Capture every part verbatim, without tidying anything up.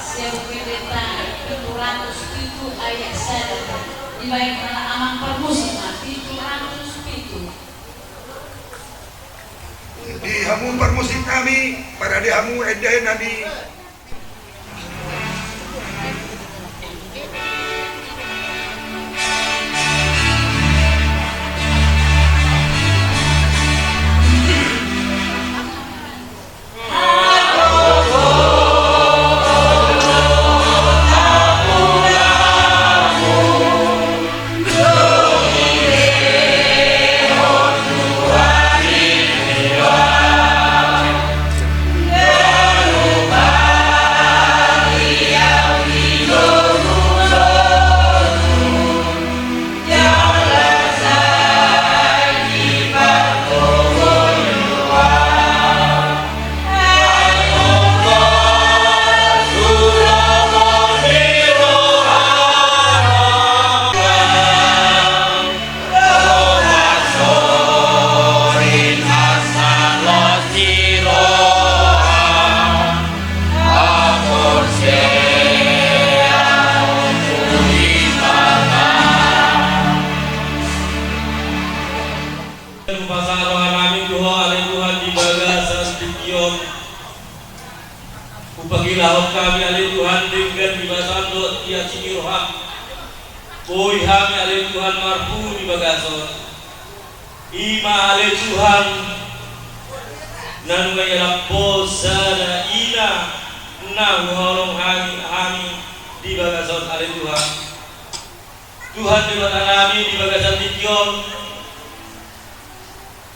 sian Buku Ende ta pitu ratus pitu ayat sada. Dibaen halak amang parmusik ma pitu ratus pitu. Di hamu parmusik nami, parade hamu ende nami. Hupasahat roha nami tu Ho ale Tuhan di bagasan tingki on. Hupangilahon hami ale Tuhan denggan di bagasan dohot di asi ni roham. Boi hami ale Tuhan marpungu di bagasan on. I ma ale Tuhan na nunga ialap Ho sada ina na huhaholongi hami di bagasan on ale Tuhan. Tuhan Debata nami di bagasan tingki on,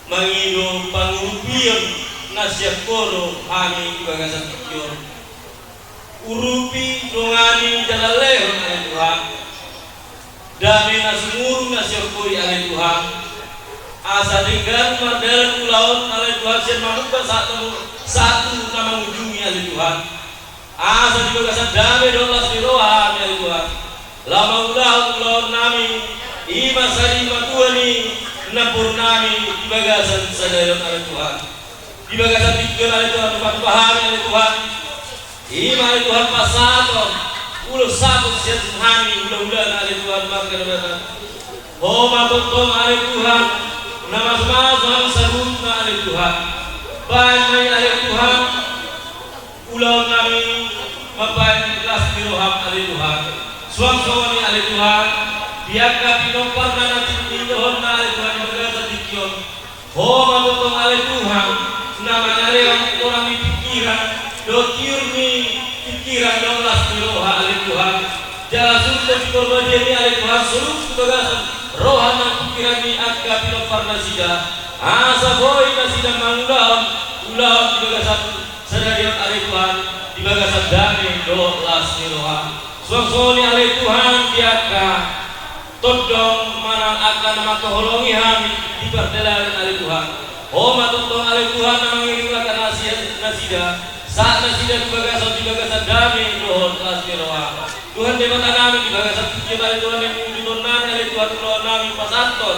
mangido pangurupion na sian Ho do hami di bagasan tingki on. Urupi, dongani jala lehon ale Tuhan. Dame na sumurung na sian Ho i ale Tuhan. Asa denggan mardalan ulaon ale Tuhan sian mamungka sahat tu na mangujungi ale Tuhan. Asa di bagasan dame dohot las ni roha hami ale Tuhan. Laho mangulahon ulaon nami, i ma sari matua ni namboru nami di bagasan sadari on ale Tuhan. Di bagasan tingki on ale Tuhan, hupatupa hami ale Tuhan. I ma ale Tuhan pasahaton ulos saput sian hami hulahulana ale Tuhan marga Nabatean. Ho ma tongtong ale Tuhan na mamasu-masu hami saluhutna ale Tuhan. Baen ma i ale Tuhan ulaon nami mambaen las ni roham ale Tuhan. Suang songon i ale Tuhan, di angka pinompar na naeng nidohonna ale Tuhan di bagasan tingki on. Ho ma tongtong ale Tuhan na mangalehon torang ni pingkiran dohot tiur ni pingkiran dohot las ni roha ale Tuhan. Jala sungkun di porbadia i ale Tuhan, sungkun tu bagasan roha nang pingkiran ni angka pinompar nasida. Asa boi nasida mangulahon ulaon di bagasan sadari on ale Tuhan, di bagasan dame dohot las ni roha. Suang songon i ale Tuhan di angka tondong manang angka na mangkaholongi hami di pardalanan ale Tuhan. Ho ma tongtong ale Tuhan na mangiring angka nasida, sahat nasida tu bagasan, di bagasan dame dohot las ni roha. Tuhan Debata nami, di bagasan tingki on ale Tuhan, naeng uduton nami ale Tuhan ulaon nami pasahathon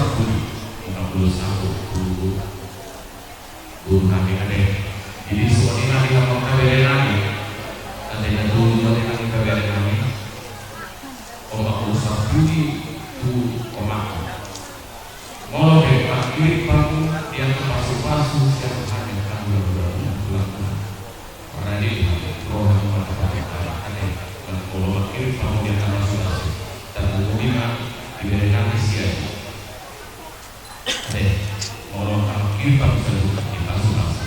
parpudi, lima puluh satu, tu boru nami, ate. Jadi songon i ma di hamu angka bere nami, ate, na tu boru nami, bere nami. Omak ulos parpudi tu omakku. Molo pe mangkirim hamu di angka pasupasu sian hami, hami ulaon, ulaon. Karena di roha ma tapatupahon, ate. Molo mangkirim hamu di angka pasupasu, tarlumobi ma di bere nami sian. Ate, molo mangkirim hamu saluhut di pasupasu,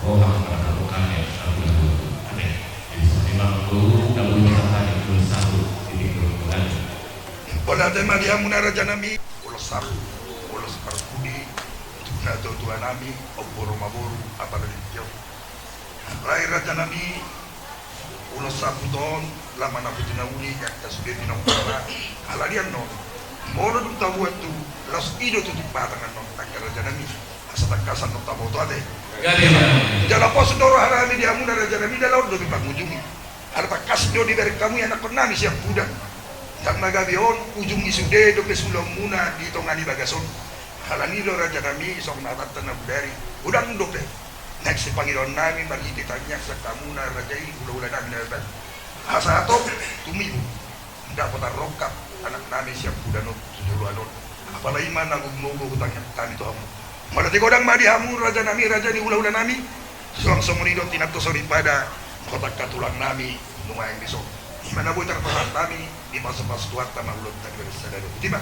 roha ma tapatupahon, ate. Jadi songon i ma, boru, na boru sahali, boru sahali, di tingki on. Mauliate ma di hamuna raja nami, ulos sahat, ulos parpudi, tu natuatua nami, ompu Romaboru, apala di tingki on. Alai raja nami, ulos sahat tu ho, laho manaputi na uli, jala sude pinompar na halalian on. Molo dung tabuat tu, laos i do tutup batang annon, angka rajanami. Asa tangkasan do taboto ate. Jala pos do rohanami di hamuna rajanami, jala on do pe pangujungi. Ala tangkas do dibereng hamu ianakkonnami siampudan. Ndang na gabe on ujung ni sude dope sulaonmuna di tonga ni bagas on. Alani i do rajanami, songon hatanta na bodari, godang dope naeng sipangidoannami marhite tangiang sian hamuna raja i, hulahulanami na baen. Asa hatop tumibu, ndang potar rongkap anaknami siampudan on tu joloan on. Apala i ma na gummogo hutangiang hami tu hamu. Mauliate godang ma di hamu rajanami, raja ni hulahulanami. Suang songon i do tinanto soripada, hotangka tulangnami nuaeng dison. I ma na boi tarpasahat hami, dipasupasu Tuhanta ma ulaonta di bagas sadari on. Botima.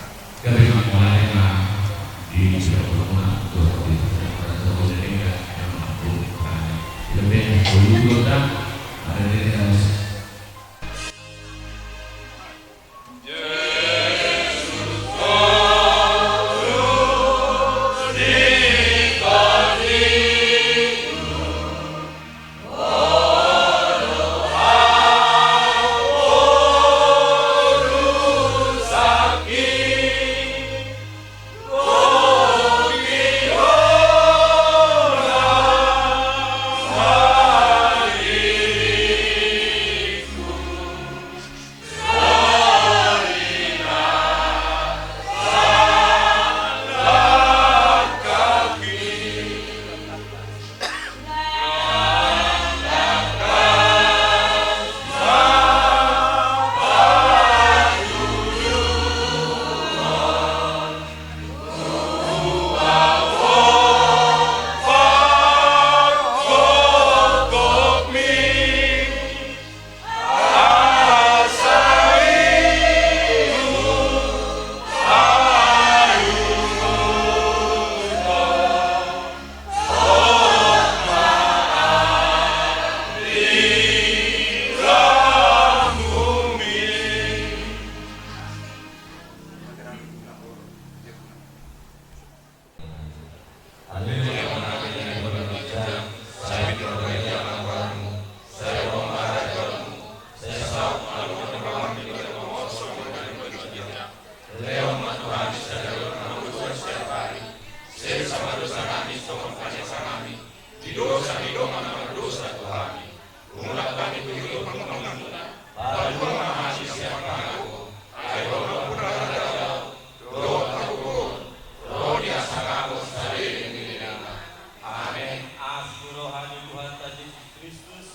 Amen. Asi ni roha ni Tuhanta Jesus Kristus,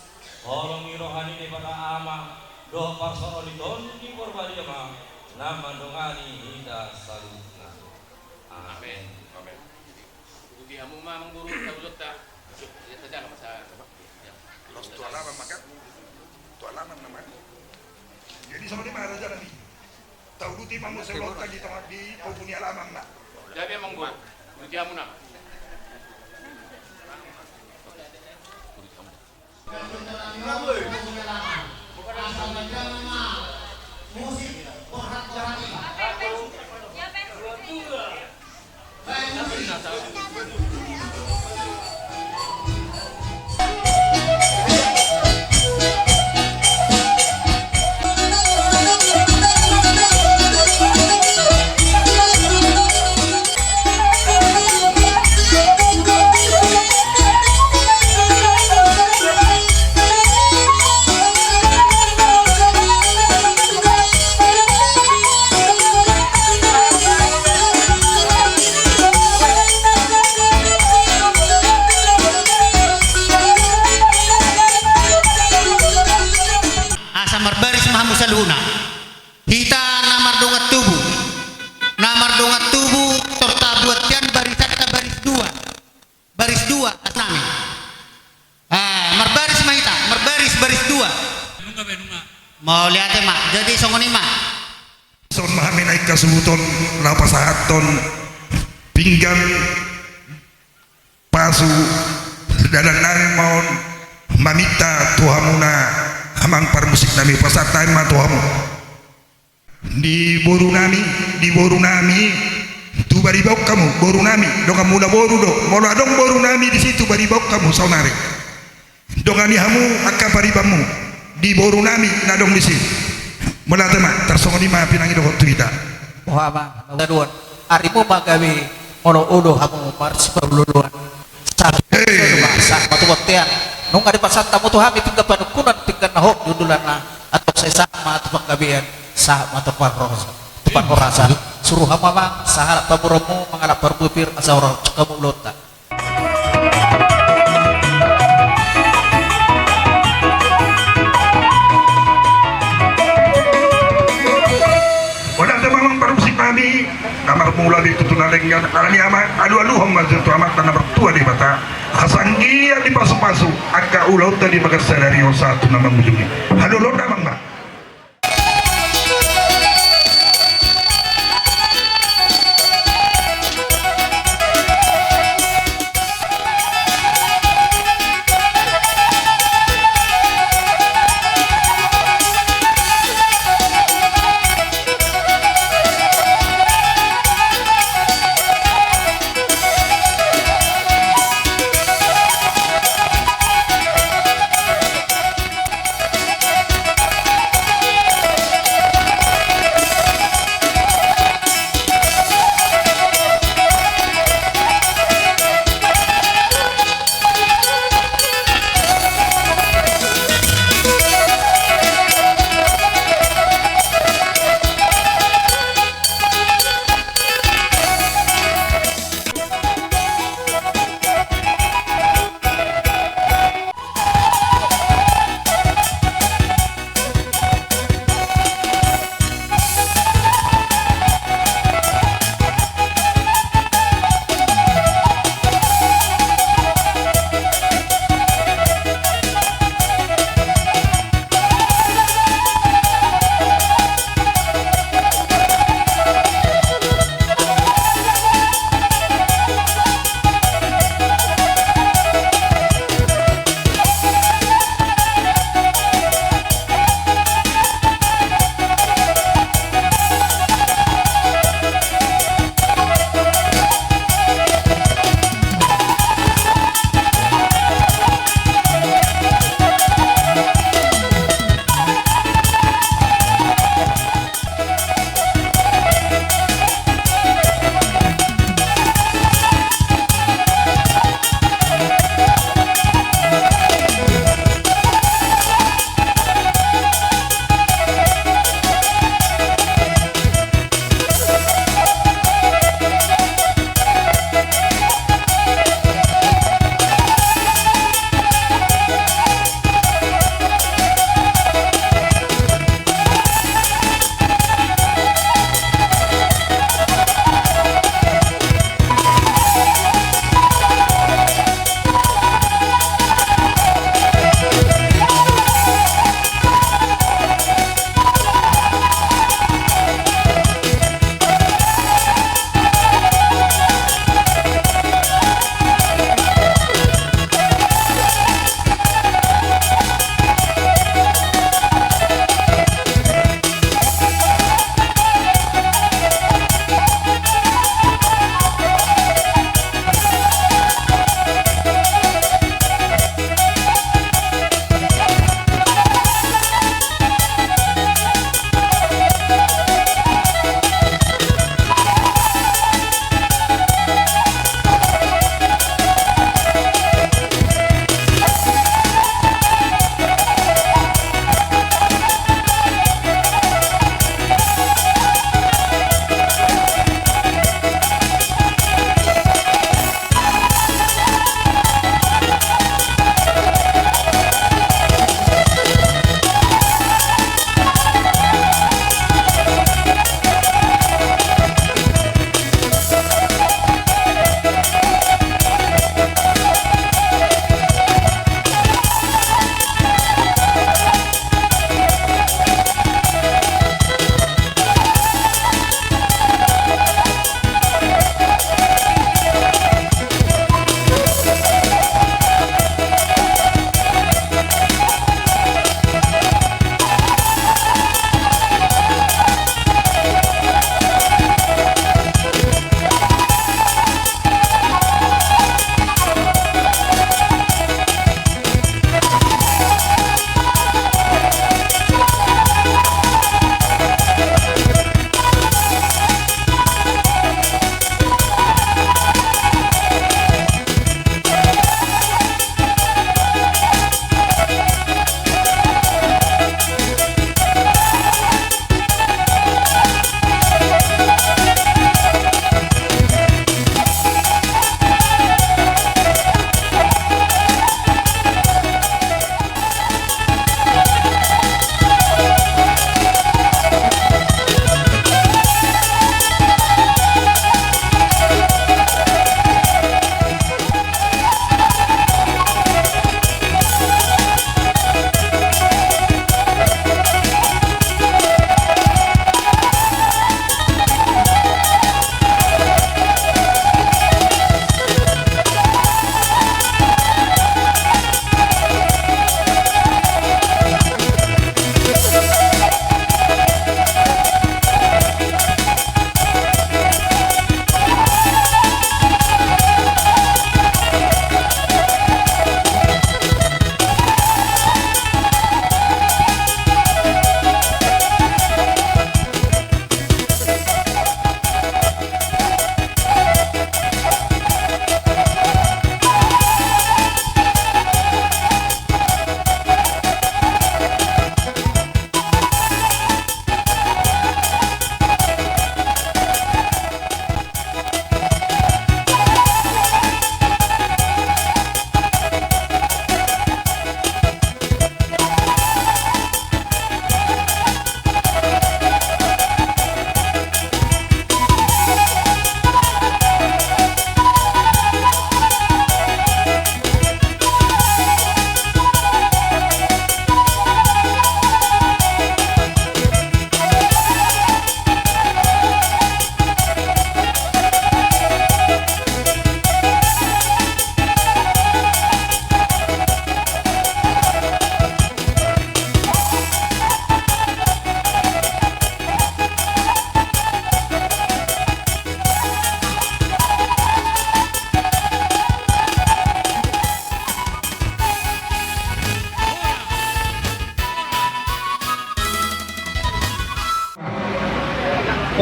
holong ni roha ni Debata Ama, dohot parsaoran ni Tondi Porbadia ma na mandongani hita saluhutna. Amen. Amen. Uduti hamu ma amang boru, saulutta. Ia saja na masa. Los tu alaman ma kan. Tu alaman nama. Jadi sama dia ma rajanami. Tauduti ma muse ulaonta di tonga di poguni alaman na. Jadi amang boru, uduti hamu na. Asa marbaris ma hamu saluhutna. Hita na mardongan tubu, na mardongan tubu, tor tabuat hian barisanta baris dua. Baris dua, asnami. Ah, marbaris ma hita, marbaris, baris dua. Mauliate ma, jadi songon i ma. Songon ma hami na ingkon suhuton, laho pasahathon pinggan pasu, dalannami ma on maminta tu hamuna amang parmusiknami, pasahat hami ma tu hamu. Di borunami, di borunami, tu Bariba on hamu, borunami, donganmuna boru do, molo adong borunami disi tu Bariba on hamu saonari. Dongani hamu angka paribanmu, di borunami na adong disi. Mauliate ma, tarsongon i ma pinangidohon tu hita. Roha ma, na ulaon. Arimu ma gabe molo olo hamu marsipaolooloan. Sahat ma tu bontean. Nunga dipasahat hamu tu hami pinggan panungkunan, pinggan na hot di hundulanna. Antong sai sahat ma tu panggabean, sahat ma tu parhorasan. Tu parhorasan. Suru hamu amang, sahalak pamoruonmu, mangalap parbue pir, asa horas hamu ulaonta. Mauliate ma amang parmusik nami, na marmula di tutu na denggan, alani i amang, alualuhon ma jo tu Amanta na martua Debata, asa anggiat dipasupasu angka ulaonta di bagasan sadari on sahat tu na mangujungi. Halualuhon damang ma.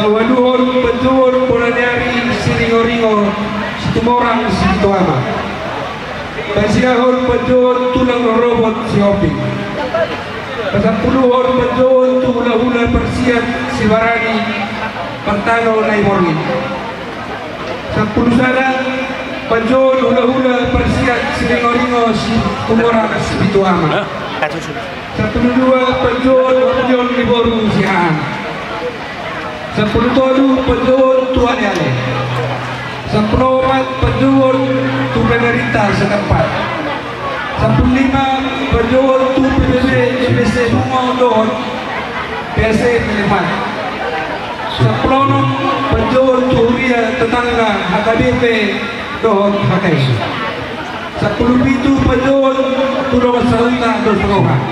Paduahon panjouon bona ni ari Siringoringo Situmorang Sipitu Ama. Pasiahon panjouon tulang rorobot Sihombing. Pasampuluhon panjouon tu hulahula parsiat Sibarani partano na i borngin. Sampulu sada panjouon hulahula parsiat Siringoringo Situmorang Sipitu Ama. Sampulu dua panjouon hulahula ni boru Siahaan. Sampulu tolu panjouon tu aleale. Sampulu opat panjouon tu pemerintah setempat. Sampulu lima panjouon tu P B B, P B C Bungo dohot P S C Meleman. Sampulu onom panjouon tu huria tetangga H K B P dohot H K I. Sampulu pitu panjouon tu dongan sahuta dohot saonari.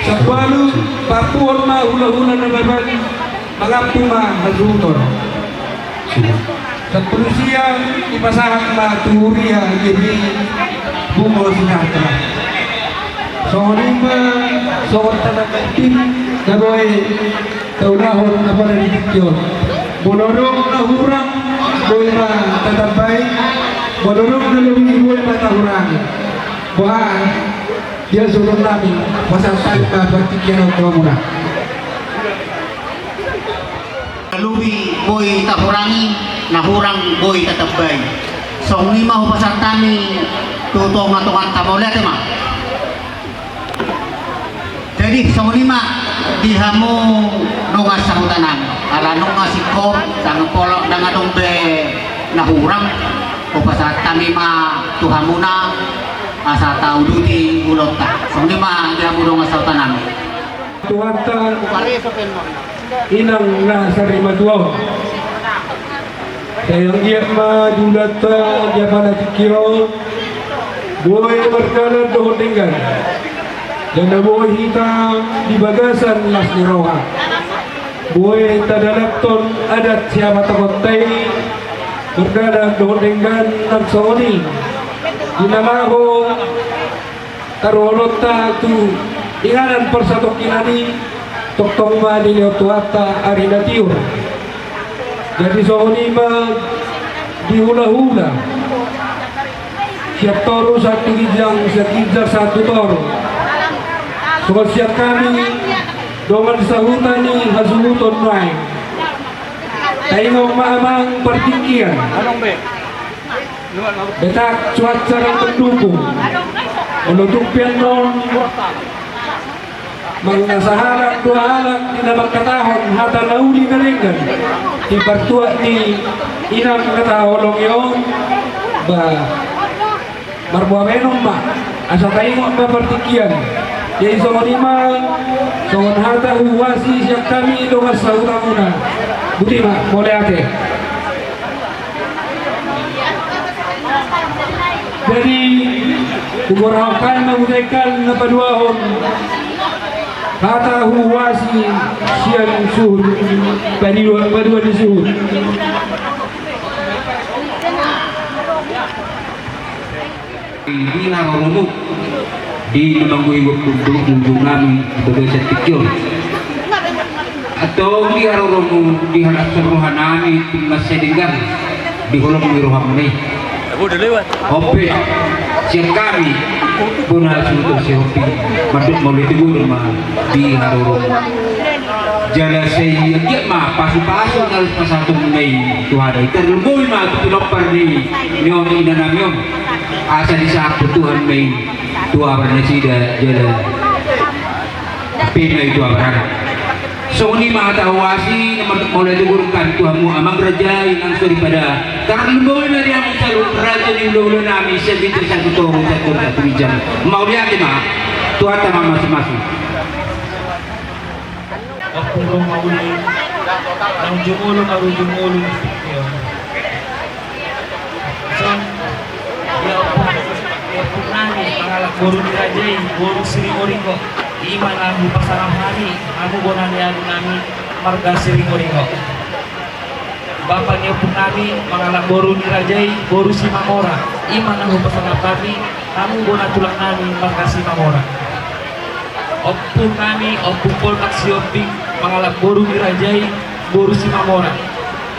Sampulu ualu paampuhon ma hulahula na baban mangampu ma hasuhuton. Sampulu sia dipasahat ma tu huria G B I Bungo Sejahtera. Songon i ma songon tanda na boi taulahon apala di tingki on. Molo adong na hurang boi ma tatambai. Molo adong na lobi boi ma tahurangi. Boha? Dia suruh nami pasahat ma partingkian on tu hamuna. Na lobi boi tahurangi, na hurang boi tatambai. Songon i ma hupasahat hami tu tongatonganta, mauliate ma. Jadi songon i ma di hamu dongan sahuta nami, ala nunga singkop, ndang pola, ndang adong be na hurang, hupasahat hami ma tu hamuna asa tauduti ulaonta. Songon i ma di hamu dongan sahuta nami. Tuhanta, inang na sarimatua on. Sai anggiat ma di ulaonta di apala tingki on boi mardalan dohot denggan. Jala boi hita di bagasan las ni roha boi tadalathon adat sihabatahonta i mardalan dohot denggan nang songon i. Di na laho taruhononta tu inganan parsatongkinan i, tongtong ma dilehon Tuhanta ari na tiur. Jadi songon i ma di hulahula, sian toru sahat tu ginjang, sian ginjang sahat tu toru. Songon sian hami dongan sahuta ni hasuhuton nuaeng. Taingot ma amang partingkian. Betak cuaca na mendukung. Molo tung pe annon manang sahalak dua halak di na mangkatahon hata na uli na denggan di partuat ni inang na taholongi on, ba marboa baenon ma asa taingot ma partingkian. Jadi songon i ma songon hata huhuasi sian hami dongan sahutamuna. Boti ma, mauliate. Jadi huborhat hami ma muse angka na paduahon hata huhuasi sian suhut, padua, padua ni suhut. Di haroromu, di na manggoigoion ujung nami di bagasan tingki on. Antong di haroromu, di halashon roha nami, tung mansai denggan di holong ni rohamuna i. On pe sian hami bona suhut Sihombing, mandok mauliate boru ma di haroromu. Jala sai anggiat ma pasupasu na laho pasahatonmuna i tu hami, tarlumobi ma tu pinompar ni on, ina nami on. Asa disahat Tuhan ma i tu abar nasida jala pe ma i tu abar anak. Songon i ma hata huhuasi na mauliate boru nami tu hamu amang raja i nang soripada. Tarlumobi ma di hamu saluhut raja ni hulahula nami sian ginjang sahat tu toru, sian toru sahat tu ginjang. Mauliate ma, Tuhanta ma mamasumasu. Ompung ro ma uli, naung jumolo marujung ngolu. Ison, ia ompung, ia ompung nami mangalap boru ni raja i, boru Siringoringo. I ma na hupasangap hami, hamu bona ni alu nami marga Siringoringo. Bapa ni ompung nami mangalap boru ni raja i, boru Simamora. I ma na hupasangap hami, hamu bona tulang nami marga Simamora. Ompung nami, ompung poltak Sihombing, mangalap boru ni raja i, Boru Simamora,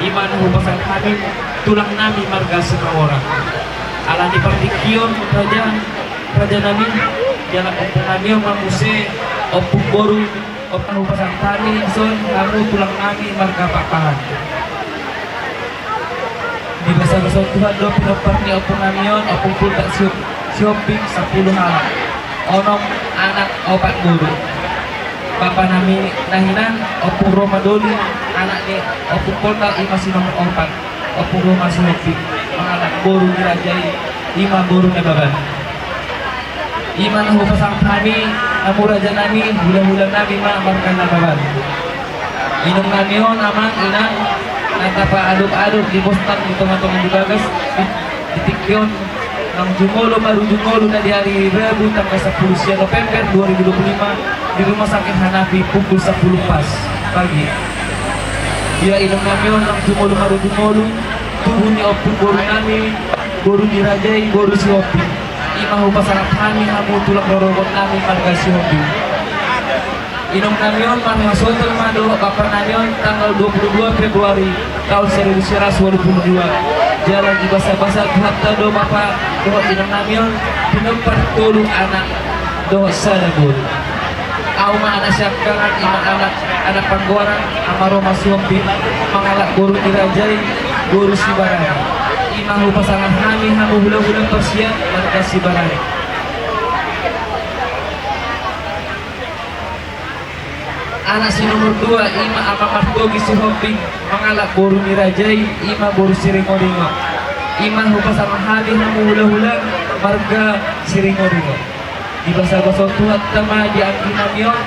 i ma na hupasahat hami tulang nami marga Simamora. Ala ni partingkian raja, raja nami, jala ompung nami on ma muse ompung boru, ompung hupasahat hami dison hamu tulang nami marga Pakpahan. Dibasabasa Tuhan do pinompar ni ompung nami on, Ompung Poltak Sihombing, sampulu halak, onom anak opat boru. Bapa nami na hinan Ompung Roma Doli, anak ni Ompung Poltak i ma si nomor opat, Ompung Roma Sihombing, mangalap boru ni raja i, i ma boru Nababan. I ma na hupasahat hami hamu raja nami, hulahula nami ma marga Nababan. Inong nami on, amang, inang, na tapaadop-adop di bostan di tonga-tonga di bagas, di, di tingki on, naung jumolo marujung ngolu na di ari Rabu tanggal sampulu sia November dua ribu dua puluh lima di Rumah Sakit Hanafi pukul sampulu pas pagi. Ia inong nami on naung jumolo marujung ngolu, tubu ni ompung boru nami, boru ni raja i, boru Sihombing. I ma hupasahat hami hamu tulang rorobot nami marga Sihombing. Inong nami on marhasohotan ma dohot bapa nami on tanggal dua puluh dua Februari taon saribu sia ratus walu pulu dua. Jala dibasabasa Tuhanta do bapa dohot inong nami on pinompar tolu anak dohot sada boru. Ahu ma anak siangkangan, i ma anak, anak panggoaran, Ama Roma Sihombing, mangalap boru ni raja i, boru Sibarani. I ma hupasahat hami hamu hulahula parsian marga Sibarani. Anak si nomor dua, i ma Ama Martogi Sihombing, mangalap boru ni raja i, i ma boru Siringoringo. I ma hupasahat hami hamu hulahula marga Siringoringo. Dibasabasa Tuhanta ma di anggi nami on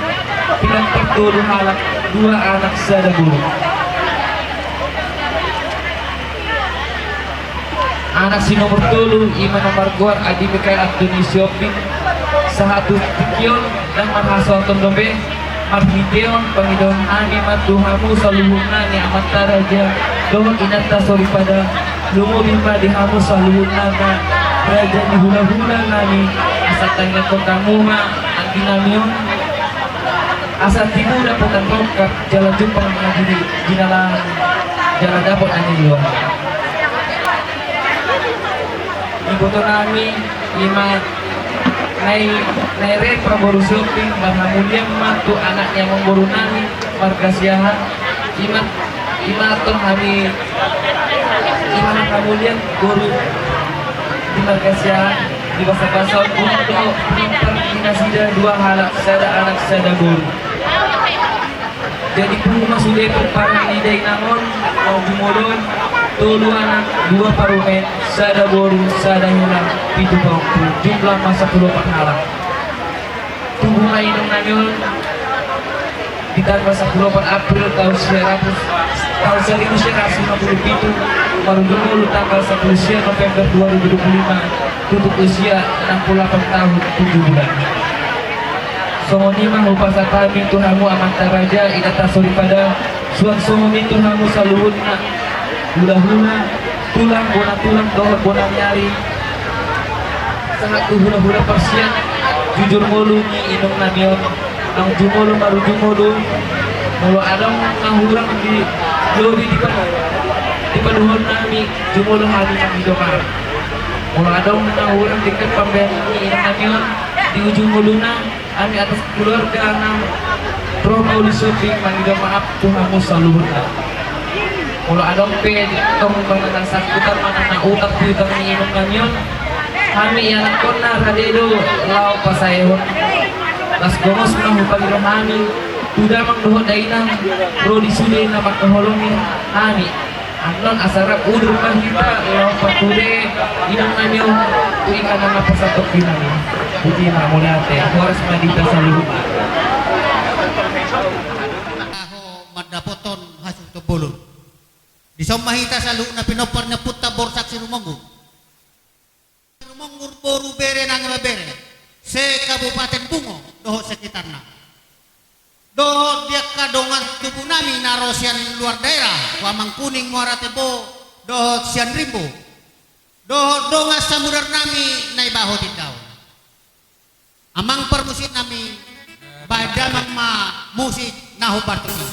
pinompar tolu halak, dua anak sada boru. Anak si nomor tolu, i ma na margoar Adi Mikael Antoni Sihombing, sahat tu tingki on ndang marhasohotan dope. Marhitehon pangidoan nami ma tu hamu saluhutna ni amanta raja dohot inanta soripada, lumobi ma di hamu saluhutna na raja ni hulahula nami, asa tangiangkon hamu ma anggi nami on, asa tibu dapotan rongkap jala jumpang na gini, ginalang jala dapot na niluluan. Iboto nami, i ma Nai, Nai Repa boru Sihombing, marhamulian ma tu anak ni amangboru nami marga Siahaan. I ma, i ma antong hami, i ma marhamulian boru di marga Siahaan, dibasabasa ompung dohot pinompar ni nasida dua halak, sada anak sada boru. Jadi pungu ma sude pomparan ni dainang on, naung jumolo on, tolu anak, dua parumaen, sada boru, sada hela, pitu pahompu, jumlah ma sampulu opat halak. Tubu ma inong nami on di tanggal sampulu opat April taon sia ratus, taon saribu sia ratus lima pulu pitu, marujung ngolu tanggal sampulu sia November dua ribu dua puluh lima, tutup usia enam puluh delapan tahun tujuh bulan. Songon i ma hupasahat hami tu hamu amanta raja, inanta soripada, suang songon i tu hamu saluhutna hulahula, tulang, bona tulang dohot bona ni ari, sahat tu hulahula parsian, jujur ngolu ni inong nami on, naung jumolo marujung ngolu, molo adong na hurang di lobi di pa-, di paduahon nami, jumolo hami mangido maaf. Molo adong na hurang di pambahenan ni inong nami on di ujung ngoluna, hami atas keluarga na ro mauli Sihombing mangido maaf tu hamu saluhutna. Molo adong pe tong manang na sangkutan manang na utang piutang ni inong nami on, hami ianakkonna rade do laho pasaehon. Las gomos ma hupangido hami tu damang dohot dainang ro di sude na mangkaholongi hami. Annon asa rap udur ma hita laho patude inong nami on tu inganan na pasatok di nami. Botima, mauliate, horas ma di hita saluhutna. Laho mandapothon hasuhuton bolon. Dison ma hita saluhutna pinompar ni ompunta Borsak Sirumonggur. Sirumonggur boru bere nang ibebere, se-Kabupaten Bungo dohot sekitarna. Dohot di angka dongan tubu nami na ro sian luar daerah, tu Amangkuning, Muara Tembo, dohot sian Rimbo. Dohot dongan samudar nami na i ba hot indaon. Amang parmusik nami, baen damang ma musik na hombar tu i.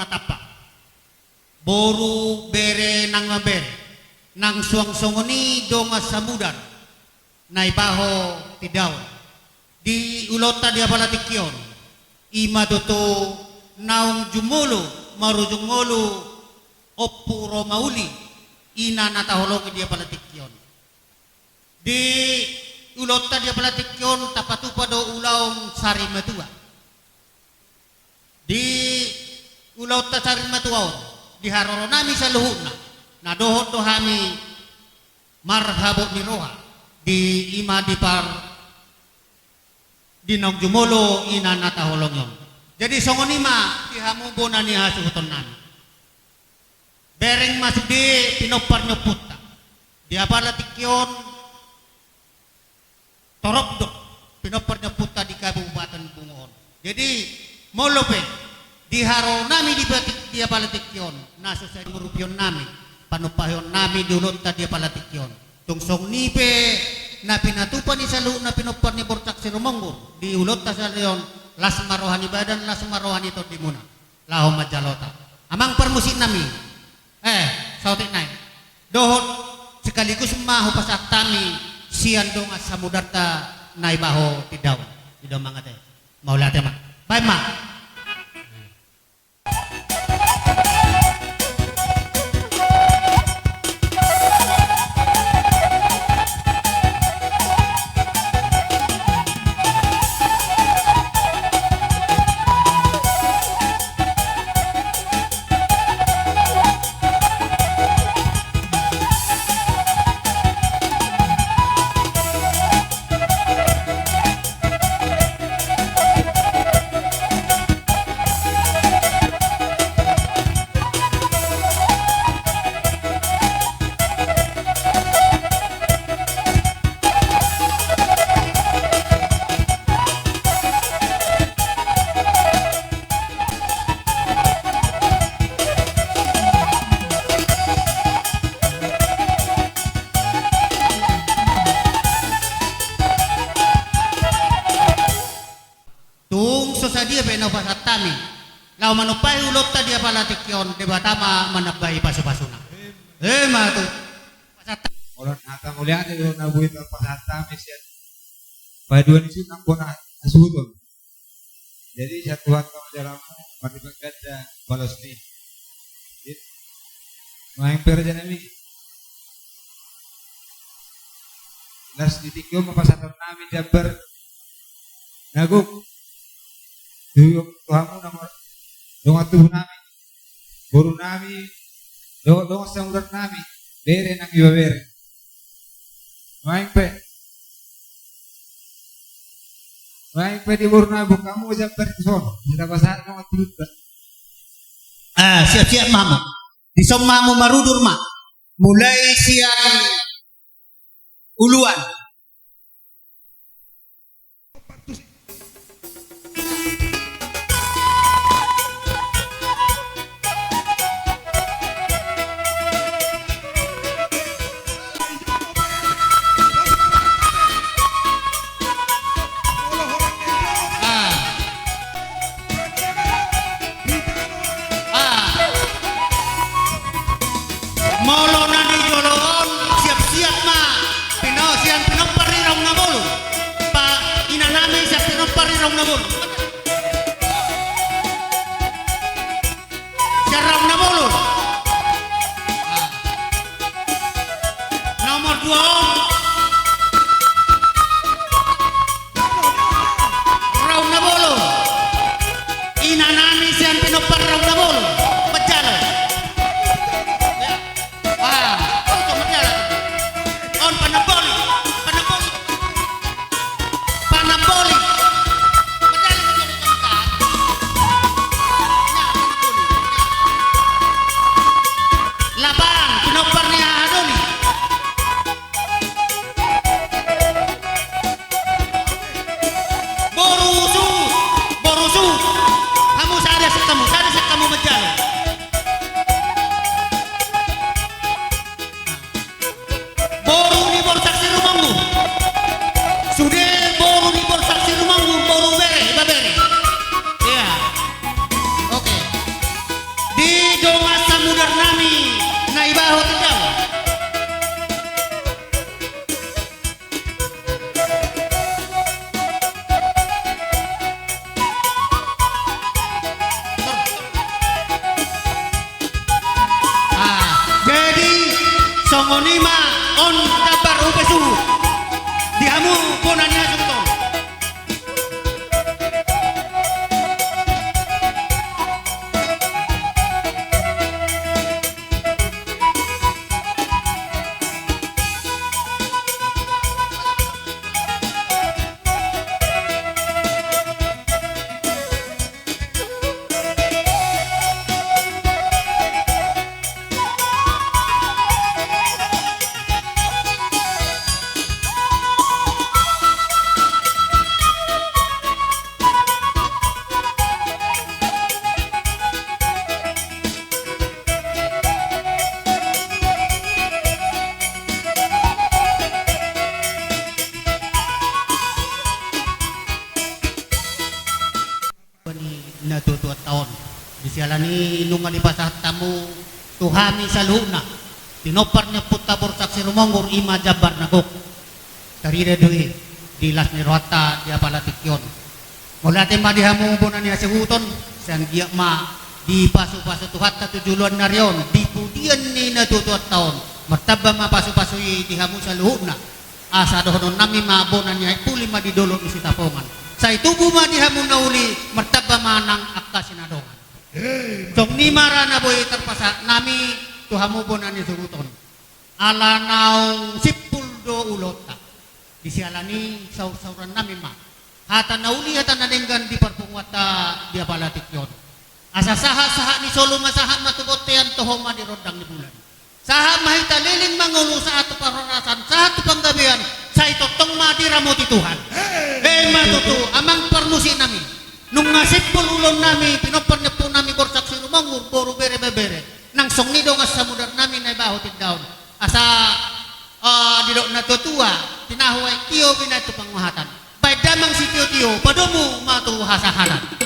Tampak. Boru, bere nang mambere, nang suang songon i dongan samudar na ibaho tindaon. Di ulaonta di apala tingki on, i ma tutu naung jumolo marujung ngolu Ompu Romauli, ina na taholongi di apala tingki on. Di ulaonta di apala tingki on tapatupa do ulaon sari matua. Di ulaonta sari matua on, di haroronami saluhutna, na dohot do hami marhabot ni roha, di i ma di par, di naung jumolo ina na taholongi on. Jadi songon i ma di hamu bona ni hasuhutonnami. Bereng ma sude pinompar ni ompunta. Di apala tingki on, torop do pinompar ni ompunta di Kabupaten Bungo on. Jadi, molo pe di haroronami di batik, di apala tingki on, na so sai ngurupionnami, panumpahionnami di ulaonta di apala tingki on, tung songon i pe na pinatupa ni saluhutna pinompar ni boru Saksi Rumonggur di ulaonta sadari on, las ma roha ni badan, las ma roha ni tondimuna laho manjalota. Amang parmusiknami, eh, saotik nai, dohot sekaligus ma hupasahat hami sian dongan samudarta na ibaho tindaon. I do amang ate. Mauliate ma. Baen ma. Tung so sadia pe na hupasahat hami laho manumpahi ulaonta di apala tingki on, Debata ma manambai pasupasuna. Emma tutu. Pasahat hami. Olo, na mauliate do na boi hupasahat hami sian paduahon ni suhut nang bona hasuhuton. Jadi, sian Tuhanta ma jala marlipat ganda balosni. Jadi, nuaeng pe rajanami, las di tingki on ma pasahatonnami jambar na gok tu, tu hamu na mar-, dongan tubunami, borunami, do-, dongan samudarnami, bere nang ibebere. Nuaeng pe. Nuaeng pe di borunami, boi hamu jambar dison. Sai tapasahat dongan tubunta. Ah, siap-siap ma hamu. Dison ma hamu marudur ma. Mulai sian uluan. Ah. Ah. Molo na di jolo on, siap-siap ma. Pino-, sian pinompar ni Raung na Bolon. Pa, inanami sian pinompar ni Raung na Bolon. Sian Raung na Bolon. Ah. Nomor dua on. Raung na Bolon. Inanami sian pinompar Raung na Bolon. Manjalo. Ya. Ah, oh, tu manjalo. On panamboli. Panamboli. Panamboli. Manjalo, manjalo, manjalo. Ya, panamboli. Ya. Lapan, pinompar ni haha doli. Boru Su, boru Su. Hamu sada sian hamu, sada sian hamu manjalo. Boru ni boru Saksi Rumonggur. Sude boru ni boru Saksi Rumonggur, boru bere, ibebere. Iya. Oke. Ah, jadi songon i ma on dabar upe suhut di hamu bona ni hasuhuton. Ni natuatuanta on. Di siala ni i nunga dipasahat hamu tu hami saluhutna pinompar ni ompunta Borsak Sirumonggur, i ma jambar na gok. Tarida do i di las ni rohanta di apala tingki on. Mauliate ma di hamu bona ni hasuhuton, sai anggiat ma dipasupasu Tuhanta tu joloan ni ari on di pudian ni natuatuanta on. Martamba ma pasupasu i di hamu saluhutna. Asa dohononnami ma bona ni aek puli ma di dolok ni Sitapongan. Sai tubu ma di hamu na uli, martamba ma nang angka sinadongan. Songon i ma ra na boi tarpasahat nami tu hamu bona ni hasuhuton. Ala naung simpul do ulaonta. Di siala ni i saursaurannami ma hata na uli hata na denggan di parpunguanta di apala tingki on. Asa sahatsahat ni solu ma sahat ma tu bontean, toho ma di rondang ni bulan. Sahat ma hita leleng mangolu, sahat tu parhorasan, sahat tu panggabean, sai tongtong ma diramoti Tuhan. Emma tutu, amang parmusiknami. Nunga simpul ulaonnami, pinompar ni ompunami Borsak Sirumonggur, boru, bere, ibebere. Nang songon i dongan samudarnami na ibaho tindaon. Asa, eh, didok natuatua, tinahu aek tio, binahen tu panguhatan. Baen damang sitiotio, padomu ma tu hasahatan.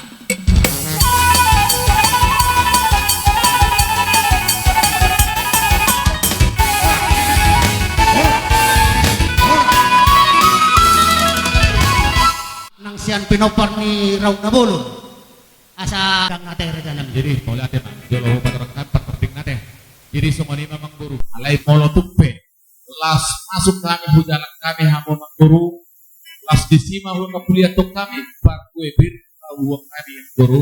Nang sian pinompar ni Raut na Bolon. Asa dang na tere janam. Jadi, mauliate ma. Jolo patorangkan partording nate. Jadi, songon i ma amang boru. Alai molo tung pe las masuk hami, hujalang hami hamu amang boru. Las disi ma huhut mangkuliah tong hami, pargue bir, huhut hami amang boru.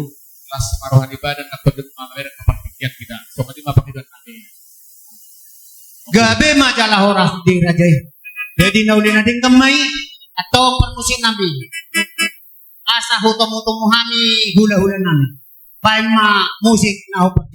Las ma roha ni badan, na pede ma badan, na partingkian hita. Songon i ma pangidoannami. Gabe ma jala horas di raja i. Jadi na uli na denggan ma i, antong parmusiknami. Asa hutomutomu hami hulahulanami. Baen ma musik na hombar.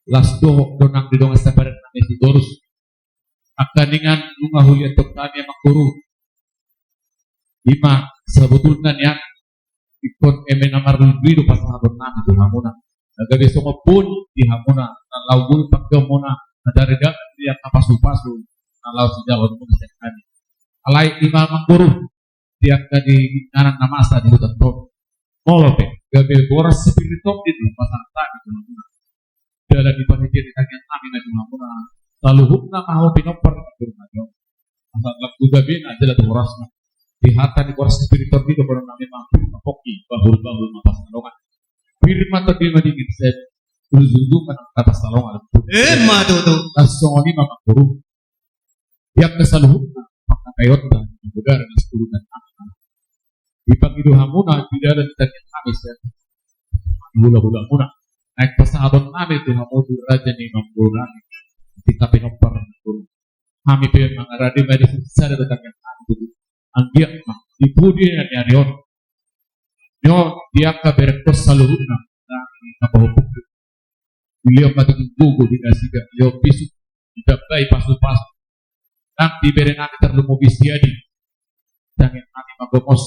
Las dohot do nang di dongan sabadan nami Sitorus. Angka ningan nunga huliathon hami amangboru. Ima sabotulna nian ingkon eme na marlui do pasahaton nami tu hamuna. Na gabe songon boni di hamuna na laho boi pangkeonmuna, na tarigat di angka pasupasu na laho sijahaonmuna sian hami. Alai ima amangboru, di angka di inganan na masa di huta on, molo pe gabe boras sipir ni tondi do pasahat hami tu hamuna. Jala di panitia ni tangiang nami na tu hamuna, saluhutna ma hamu pinompar ni nanggur na jong. Asa lam tu gabena jala tu borasna. Di hata ni boras sipir ni tondi do boras nami ma pir ma pongki, bahul-bahul ma pansalongan. Pir ma tondi madingin, sai ujung-ujung ma nang na pansalongan. Ima tutu. Songon i ma amangboru. Di angka saluhutna pangkataionta, di negara na saluhutna. Dipangido hamuna di dalan ni tangiang nami sian hula-hulamuna. Naeng pasahaton nami tu hamu tu raja ni amangboru nami, di angka pinompar ni amangboru. Hami pe mangarade ma di sada tangiang nami tu anggiat ma di pudi na di ari on. Nyo di angka berengkon saluhutna na di angka pahompu. Dilehon ma tutu gogo di nasida, dilehon bisuk, ditambai pasu-pasu. Nang dibere nami tarlumobi si Adi, tangiang nami ma gomos.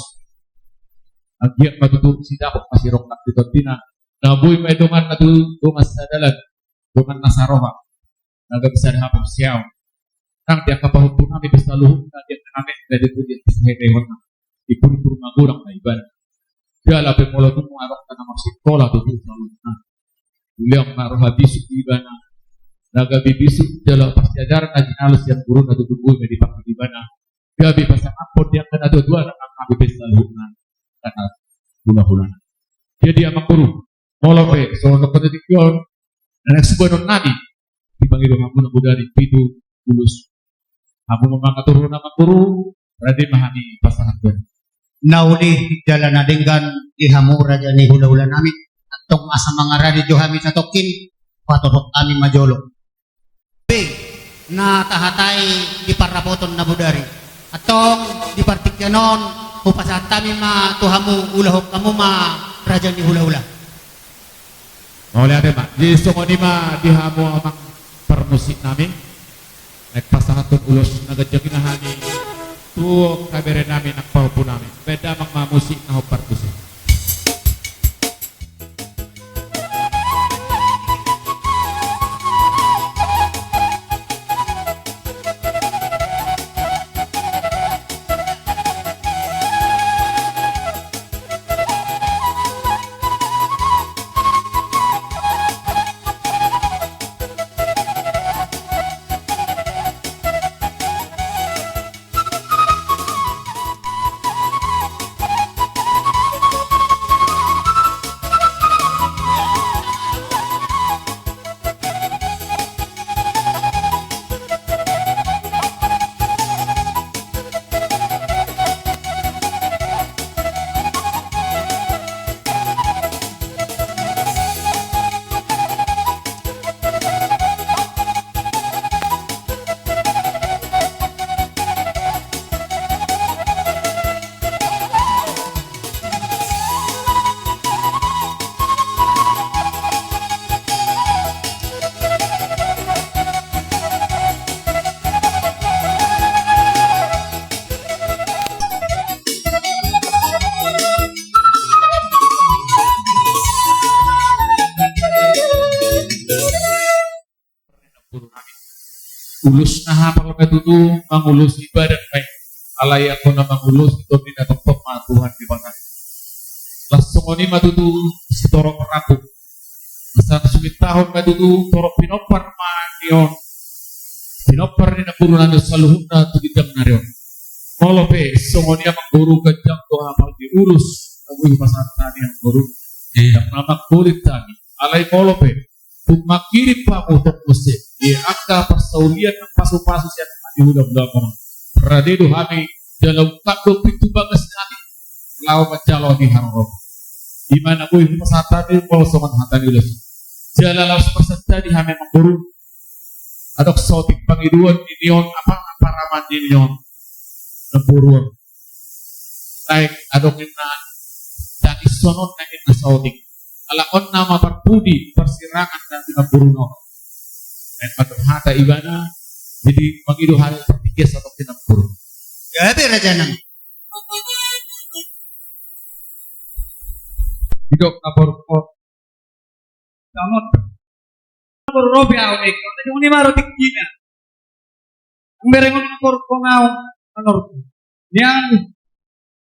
Anggiat ma tutu sidapot ma sirongkap di tondina. Na boi ma i donganna tu dongan sadalan, dongan na saroha, na gabe sada hapang siaon. Nang di angka pahompu nami pe saluhutna, di angka na mengge di pudi, di pudi ma godang na ibana. Jala pe molo tung adong na marsikola tutu saluhutna, dilehon ma roha bisuk ibana, na gabe bisuk jala parsiajaran na jinalo sian guruna tutu boi ma dipakke ibana. Gabe pasangaphon di angka na tua-tua na gabe pe saluhutna, angka hula-hulana. Jadi amangboru, molo pe songon na tingki on, na naeng subaenon nami, dipangido hamu na bodari pitu ulos. Hamu ma mangaturhon amangboru, rade ma hami pasahathon. Na uli jala na denggan di hamu raja ni hula-hula nami, antong asa mangarade jo hami satongkin, patorop hami ma jolo. Be, na tahatai di parrapoton na bodari. Antong di partingkian on, hupasahat hami ma tu hamu, ulahon hamu ma raja ni hula-hula. Mauliate ma. Jadi songon i ma di hamu amang parmusik nami. Naeng pasahathon ulos na ganjang i ma hami tu angka bere nami nang pahompu nami. Baen damang ma musik na hombar tusi. Ulos na hapal ma tutu mangulosi badan ma i. Alai anggo na mangulosi tondi na tongtong ma Tuhan Debata. Laos songon i ma tutu sitorop rambu. Asa sumintahon ma tutu torop pinompar ma ni on. Pinompar ni namboru nami saluhutna tu ginjang ni ari on. Molo pe songon i amangboru, ganjang do hapal ni ulos na boi hupasahat hami amangboru. Ndang na manggolit hami. Alai molo pe tung manghirim hamu tong muse di angka parsaulian nang pasupasu sian hami hula-hula on, rade do hami jala ungkap do pintu bagas nami laho manjalo hami haroro. I ma na boi hupasahat hami molo songon hata ni ulos. Jala laos pasahat hami amangboru, adong saotik pangidoan ni on, apa, paraman ni on, namboru on. Naeng adong inna tangis songon na inna saotik. Ala on nama parpudi parsirangan na tu namboru on. Naeng mandok hata ibana. Jadi mangido hata partingkian satongkin, amangboru. Gabe raja nami. Didok na borungkon. Samot. Borungkon pe au nek. Tadi muni maro tingkina. Bereng on borungkon au anor. Nian.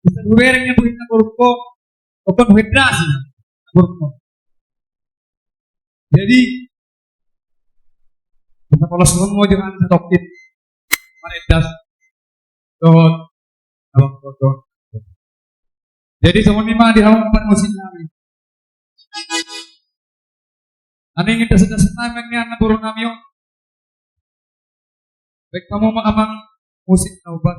Bisa bereng ya bukan borungkon. Open huedasi. Borungkon. Jadi kita polos dulu mau jangan satongkin. Maredas. Dohot. Abang foto. Jadi songon i ma di hamu parmusik nami. Nami ingin dasdas nami nian na boru nami on. Baen hamu ma amang musik na ubat.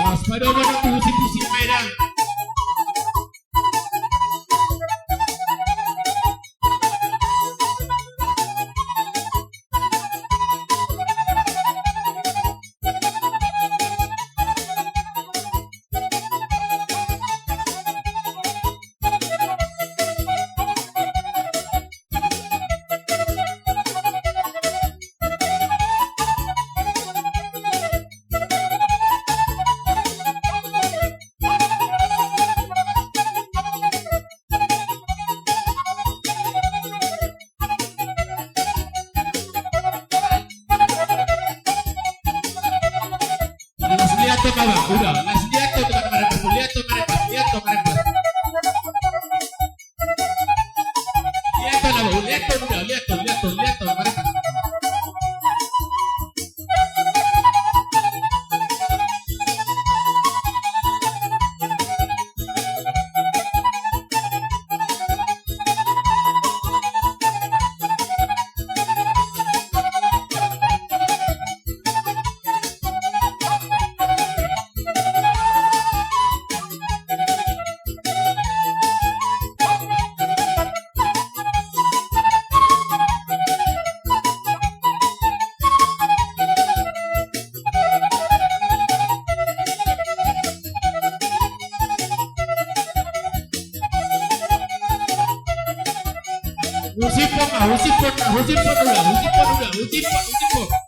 Las pada mana pusi-pusi Medan. Las lihat tu, Bang. Udah, las lihat tu, Bang. Lihat tu, Bang. Lihat tu, Bang. Lihat tu, Bang. Lihat tu, Bang. Lihat tu, Bang. Husipon, ah, husipon, ah, husipon uda, husipon uda, husipon, husipon.